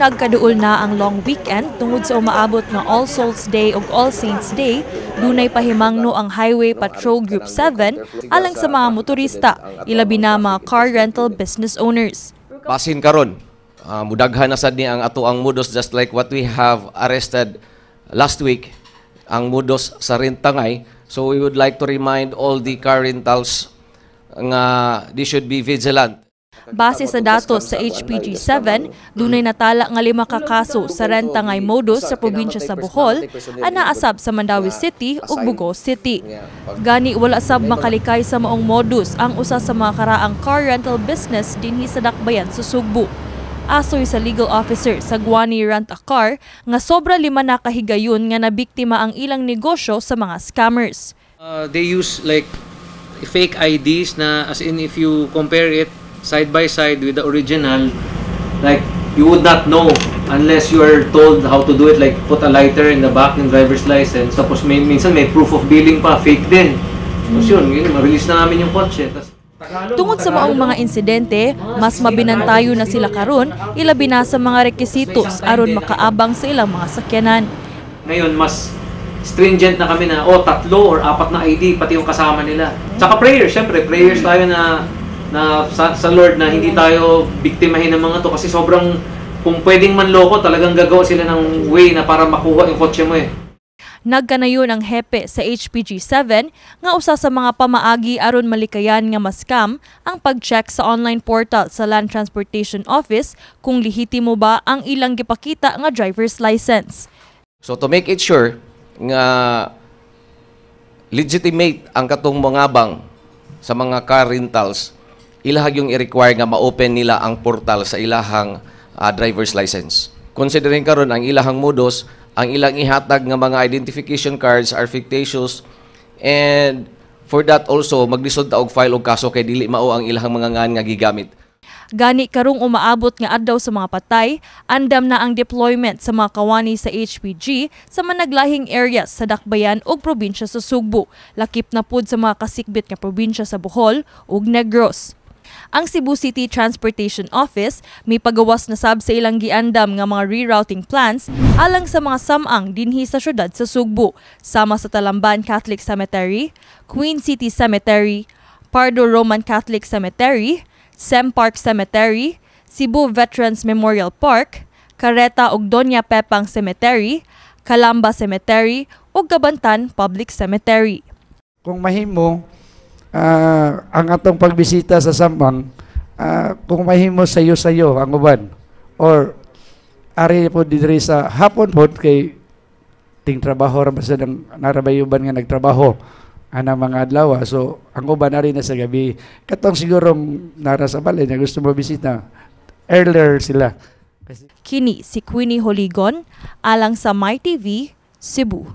Nagkaduol na ang long weekend tungod sa umaabot nga All Souls Day ug All Saints Day, dunay pahimangno ang Highway Patrol Group 7 alang sa mga motorista, ilabi na mga car rental business owners. Basin karon, mudaghan na sad ni ang ato ang modus, just like what we have arrested last week, ang modus sa rentangay. So we would like to remind all the car rentals nga they should be vigilant. Base sa datos sa HPG 7, dunay natala nga lima ka kaso sa rentangay modus sa probinsya sa Bohol, ana asab sa Mandaue City ug Bogo City. Gani wala sab makalikay sa maong modus ang usa sa mga karaang car rental business dinhi sa dakbayan sa Sugbo. Asoy sa legal officer sa Guani Rent a Car nga sobra 5 na kahigayon nga nabiktima ang ilang negosyo sa mga scammers. They use like fake IDs na, as in, if you compare it side by side with the original, like you would not know unless you are told how to do it, like put a lighter in the back ng driver's license, tapos may minsan may proof of billing pa, fake din. Tapos yun, ma-release na namin yung kotse. Tas, Tungod sa maong mga insidente, mas mabinantayo na sila karon, ilabi na sa mga rekisitos aron makaabang sa ilang mga sakyanan. Ngayon, mas stringent na kami na, oh, tatlo or apat na ID, pati yung kasama nila. Tsaka prayers, syempre, prayers tayo na, na sa Lord na hindi tayo biktimahin ng mga to kasi sobrang, kung pwedeng manloko, talagang gagawa sila ng way na para makuha yung kotse mo eh. Nagkanayon ang hepe sa HPG 7 nga usa sa mga pamaagi aron malikayan nga ma-scam ang pag-check sa online portal sa Land Transportation Office kung lehitimo ba ang ilang gipakita nga driver's license. So to make it sure nga legitimate ang katong mga bang sa mga car rentals, ilahag yung i-require nga ma-open nila ang portal sa ilahang driver's license. Considering karon ang ilahang modus, ang ilang ihatag nga mga identification cards are fictitious, and for that also maglisod ta og file og kaso kay dili mao ang ilahang mga ngan nga gigamit. Gani karong umaabot nga adlaw sa mga patay, andam na ang deployment sa mga kawani sa HPG sa managlahing areas sa Dakbayan ug probinsya sa Sugbo, lakip na pud sa mga kasikbit nga probinsya sa Bohol ug Negros. Ang Cebu City Transportation Office may pagawas na sab sa ilang giandam nga mga rerouting plans alang sa mga samang dinhi sa syudad sa Sugbo, sama sa Talamban Catholic Cemetery, Queen City Cemetery, Pardo Roman Catholic Cemetery, Sem Park Cemetery, Cebu Veterans Memorial Park, Careta ug Doña Pepang Cemetery, Calamba Cemetery ug Gabantan Public Cemetery. Kung mahimo, ang atong pagbisita sa Samang, kung mahimo sayo-sayo ang uban or ari po diri sa hapon po kay ting trabaho ra basta ng narabay uban nga nagtrabaho ana mga adlaw, so ang uban ari na sa gabi. Katong siguro nara sa balay na gusto mo bisita earlier sila kasi. Kini si Queenie Holigon alang sa MyTV, Cebu.